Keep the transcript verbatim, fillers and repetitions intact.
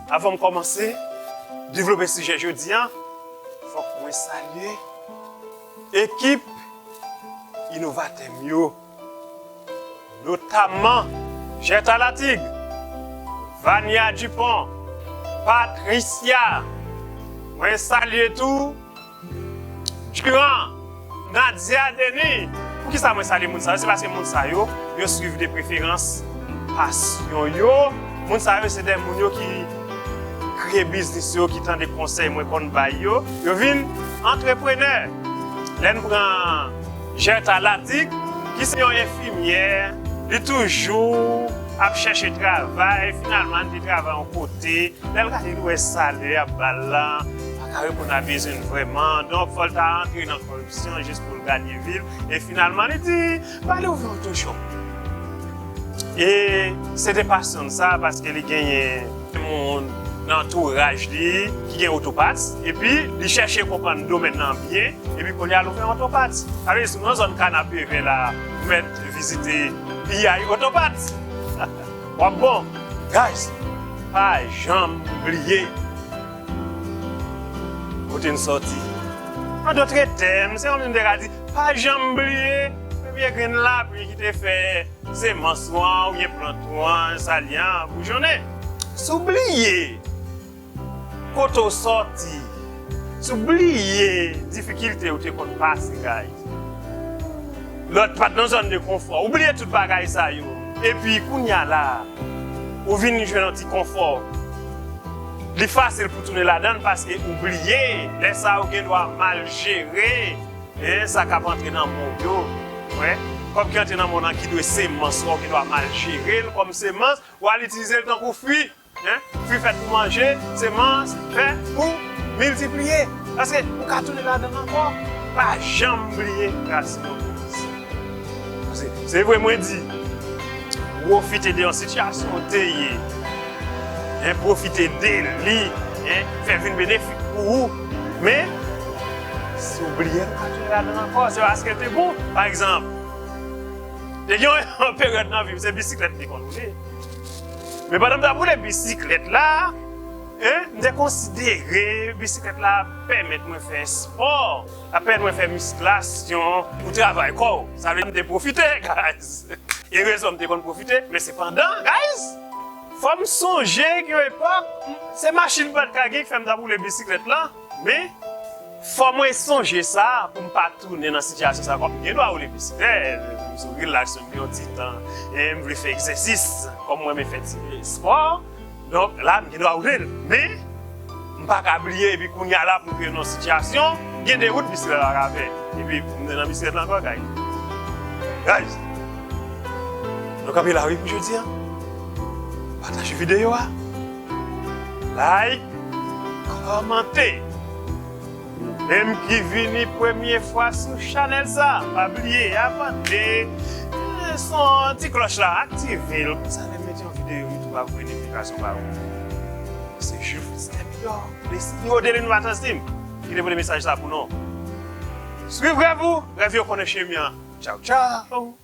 Avan m kòmanse devlope sijè jodi a, fòk mwen salye ekip inovatè m yo, notamman Gerta Latig, Vania Dupont, Patricia. Mwen salye tou Durand, Nadia Denis. Poukisa mwen salye moun sa yo? Se paske moun sa yo, yo swiv de preferans pasyon yo. Moun sa yo, se de moun yo ki kreye biznis yo, ki tande konsèy mwen konn bay yo. Yo vin antreprenè. Lè n pran Gerta Ladig, ki se yon enfimyè, li toujou ap chèche travay, finalman, li te travay yon kote. Lè l gade, li wè salè y ap ba l la pa ka reponn a bezwen l vrèman. Donk, fò l ta antre nan koripsyon jis pou l gade vi l. E finalman, li di, "Ba li ouvè otoshop." E se de pasyon l sa, paske li genyen moun nan antouraj li ki gen otopat, epi li chèche konprann domèn nan byen, epi kounye a l ouvè otopat. Sa vle di, si w nan zòn Kanapevè la, ou mèt vizite P I Otopat. W ap bon. Guys, pa janm bliye kote n sòti. An dòt tèm, se kòmsi m te ka di, pa janm bliye premye grenn lapli ki te fè semans ou an, oubyen plant ou an, sa li an, boujonnen. Si w bliye kote w sòti, si w bliye difikilte ou te konn pase, guys, lè w pa t nan zòn de konfò, ou bliye tout bagay sa yo. Epi kounye a la, ou vin jwenn yon ti konfò. Li fasil pou tounen ladan l paske ou bliye. Lè sa a, ou gen dwa mal jere, en, sa k ap antre nan men w yo. Wè, kòb ki antre nan men w nan ki dwe semans, ou gen dwa mal jere l kòm semans, ou al itilize l tankou fwi. En, fwi fèt pou manje, semans fèt pou miltipliye. Paske ou ka tounen ladan l ankò. Pa janm bliye rasin w. Paske se vre, mwen di, pwofite de yon sitiyasyon w te ye. En, pwofite de li, en, fè vin benefik pou ou. Men, si w bliye l, ou ka tounen ladan l ankò. Se paske l te bon. Pa egzanp, te gen yon peryòd nan vi m, se bisiklèt m te konn woule. Men pandan m t ap woule bisiklèt la, en, m te konsidere bisiklèt la ap pèmèt mwen fè espò, ap pèmèt mwen fè miskilasyon pou travay kò w. Sa vle di m te pwofite, guys. Erezman, m te konn pwofite, men sepandan, guys, fò m sonje gen yon epòk, se machin m pa t ka gen ki fè m t ap woule bisiklèt la. Men, fò mwen sonje sa pou m pa tounen nan sitiyasyon sa. Kòm m gen dwa woule bisiklèt, m sou rilas, m gen yon ti tan, e m vle fè egzèsis, kòm mwen renmen fè ti espò, donk la, m gen dwa woule l. Men, m pa ka bliye, epi kounye a la, pou m rive nan yon sitiyasyon, gen de wout bisiklèt la ka fè. Epi, m nan bisiklèt la ankò, guys. Guys, nou kanpe la, wi, pou jodi a. Pataje videyo a. Like, kòmante. Ou menm ki vini premye fwa sou chanèl sa, pa bliye abòne, eh, son ti klòch la, aktive l. Konsa lè m mete yon videyo, YouTube ap voye notifikasyon ba ou. Se Jules Stepidor, le C E O de l'Innovators Team, ki te pote mesaj sa pou nou. Swiv rèv ou, rèv yo konnen chemen an. Tchaw, tchaw!